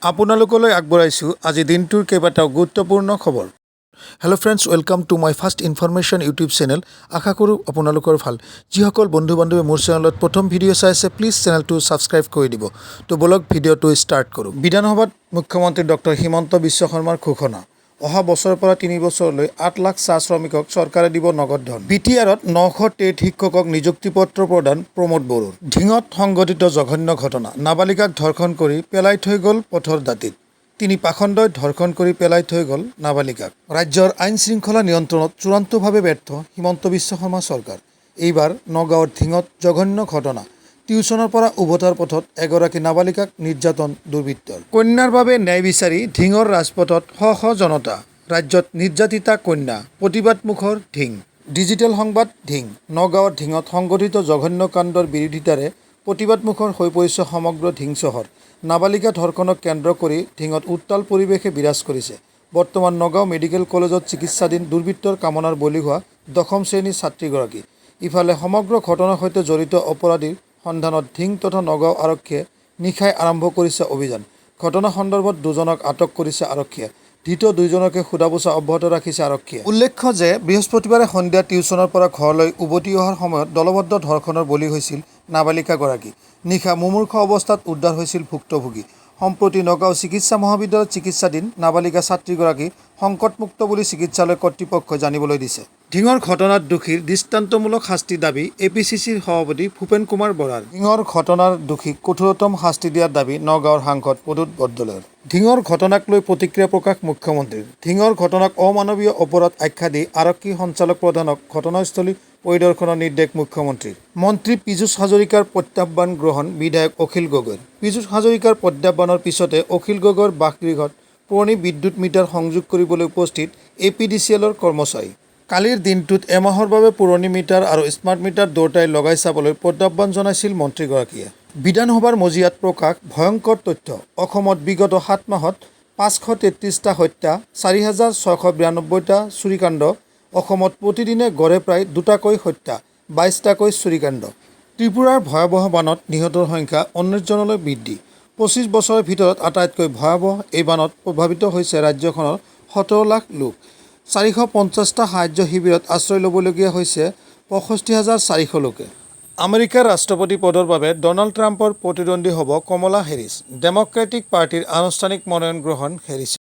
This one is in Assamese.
আপোনালোকলৈ আগবঢ়াইছোঁ আজি দিনটোৰ কেইবাটাও গুৰুত্বপূৰ্ণ খবৰ। Hello friends, welcome to my first information YouTube channel. আশা কৰোঁ আপোনালোকৰ ভাল। যিসকল বন্ধু বান্ধৱী মোৰ চেনেলত প্ৰথম ভিডিঅ' চাই আছে, প্লিজ চেনেলটো ছাবস্ক্ৰাইব কৰি দিব। তো ব'লক, ভিডিঅ'টো ষ্টাৰ্ট কৰোঁ। বিধানসভাত মুখ্যমন্ত্ৰী ডক্টৰ হিমন্ত বিশ্ব শৰ্মাৰ ঘোষণা, অহা বছৰৰ পৰা 3 বছৰলৈ 8 লাখ চাহ শ্ৰমিকক চৰকাৰে দিব নগদ ধন। বিটিআৰত 900 টেট শিক্ষকক নিযুক্তি পত্ৰ প্ৰদান প্ৰমোদ বড়োৰ। ঢিঙত সংঘটিত জঘন্য ঘটনা, নাবালিকাক ধৰ্ষণ কৰি পেলাই থৈ গ'ল পথৰ দাঁতিত। তিনি পাষণ্ডই ধৰ্ষণ কৰি পেলাই থৈ গ'ল নাবালিকাক। ৰাজ্যৰ আইন শৃংখলা নিয়ন্ত্ৰণত চূড়ান্তভাৱে ব্যৰ্থ হিমন্ত বিশ্ব শৰ্মা চৰকাৰ। এইবাৰ নগাঁৱৰ ঢিঙত জঘন্য ঘটনা। টিউচনৰ পৰা উভতাৰ পথত এগৰাকী নাবালিকাক নিৰ্যাতন দুৰ্বৃত্তৰ। কন্যাৰ বাবে ন্যায় বিচাৰি ঢিঙৰ ৰাজপথত শ শ জনতা। ৰাজ্যত নিৰ্যাতিতা কন্যা, প্ৰতিবাদমুখৰ ঢিং। ডিজিটেল সংবাদ, ঢিং। নগাঁৱৰ ঢিঙত সংঘটিত জঘন্য কাণ্ডৰ বিৰোধিতাৰে প্ৰতিবাদমুখৰ হৈ পৰিছে সমগ্ৰ ঢিং চহৰ। নাবালিকা ধৰ্ষণক কেন্দ্ৰ কৰি ঢিঙত উত্তাল পৰিৱেশে বিৰাজ কৰিছে। বৰ্তমান নগাঁও মেডিকেল কলেজত চিকিৎসাধীন দুৰ্বৃত্তৰ কামনাৰ বলি হোৱা দশম শ্ৰেণীৰ ছাত্ৰীগৰাকী। ইফালে সমগ্ৰ ঘটনাৰ সৈতে জড়িত অপৰাধীৰ সন্ধানত ঢিং তথা নগাঁও আৰক্ষীয়ে নিশাই আৰম্ভ কৰিছে অভিযান। ঘটনা সন্দৰ্ভত দুজনক আটক কৰিছে আৰক্ষীয়ে। ধৃত দুয়োজনকে সোধা পোছা অব্যাহত ৰাখিছে আৰক্ষীয়ে। উল্লেখ্য যে বৃহস্পতিবাৰে সন্ধিয়া টিউচনৰ পৰা ঘৰলৈ উভতি অহাৰ সময়ত দলবদ্ধ ধৰ্ষণৰ বলি হৈছিল নাবালিকাগৰাকী। নিশা মুমূৰ্ষ অৱস্থাত উদ্ধাৰ হৈছিল ভুক্তভোগী। সম্প্ৰতি নগাঁও চিকিৎসা মহাবিদ্যালয়ত চিকিৎসাধীন নাবালিকা ছাত্ৰীগৰাকী সংকটমুক্ত বুলি চিকিৎসালয় কৰ্তৃপক্ষই জানিবলৈ দিছে। ঢিঙৰ ঘটনাত দোষীৰ দৃষ্টান্তমূলক শাস্তি দাবী এপিচিচিৰ সভাপতি ভূপেন কুমাৰ বৰাৰ। ঢিঙৰ ঘটনাৰ দোষীক কঠোৰতম শাস্তি দিয়াৰ দাবী নগাঁৱৰ সাংসদ প্ৰদ্যুৎ বৰদলৈৰ। ঢিঙৰ ঘটনাক লৈ প্ৰতিক্ৰিয়া প্ৰকাশ মুখ্যমন্ত্ৰীৰ। ঢিঙৰ ঘটনাক অমানৱীয় অপৰাধ আখ্যা দি আৰক্ষী সঞ্চালক প্ৰধানক ঘটনাস্থলী পৰিদৰ্শনৰ নিৰ্দেশ মুখ্যমন্ত্ৰীৰ। মন্ত্ৰী পীযুষ হাজৰিকাৰ প্ৰত্যাহ্বান গ্ৰহণ বিধায়ক অখিল গগৈৰ। পীযুষ হাজৰিকাৰ প্ৰত্যাহ্বানৰ পিছতে অখিল গগৈৰ বাসগৃহত পুৰণি বিদ্যুৎ মিটাৰ সংযোগ কৰিবলৈ উপস্থিত এপিডিচিএলৰ কৰ্মচাৰী। কালিৰ দিনটোত এমাহৰ বাবে পুৰণি মিটাৰ আৰু স্মাৰ্ট মিটাৰ দুয়োটাই লগাই চাবলৈ প্ৰত্যাহ্বান জনাইছিল মন্ত্ৰীগৰাকীয়ে। বিধানসভাৰ মজিয়াত প্ৰকাশ ভয়ংকৰ তথ্য। অসমত বিগত 7 মাহত 533টা হত্যা, 4692টা চুৰিকাণ্ড। অসমত প্ৰতিদিনে গড়ে প্ৰায় দুটাকৈ হত্যা, 22টাকৈ চুৰিকাণ্ড। ত্ৰিপুৰাৰ ভয়াৱহ বানত নিহতৰ সংখ্যা 19 জনলৈ বৃদ্ধি। 25 বছৰৰ ভিতৰত আটাইতকৈ ভয়াৱহ এই বানত প্ৰভাৱিত হৈছে ৰাজ্যখনৰ 17 লাখ লোক। 450টা সাহায্য শিবিৰত আশ্ৰয় ল'বলগীয়া হৈছে 65,400 লোকে। আমেৰিকাৰ ৰাষ্ট্ৰপতি পদৰ বাবে ডনাল্ড ট্ৰাম্পৰ প্ৰতিদ্বন্দ্বী হ'ব কমলা হেৰিছ। ডেম'ক্ৰেটিক পাৰ্টীৰ আনুষ্ঠানিক মনোনয়ন গ্ৰহণ হেৰিছৰ।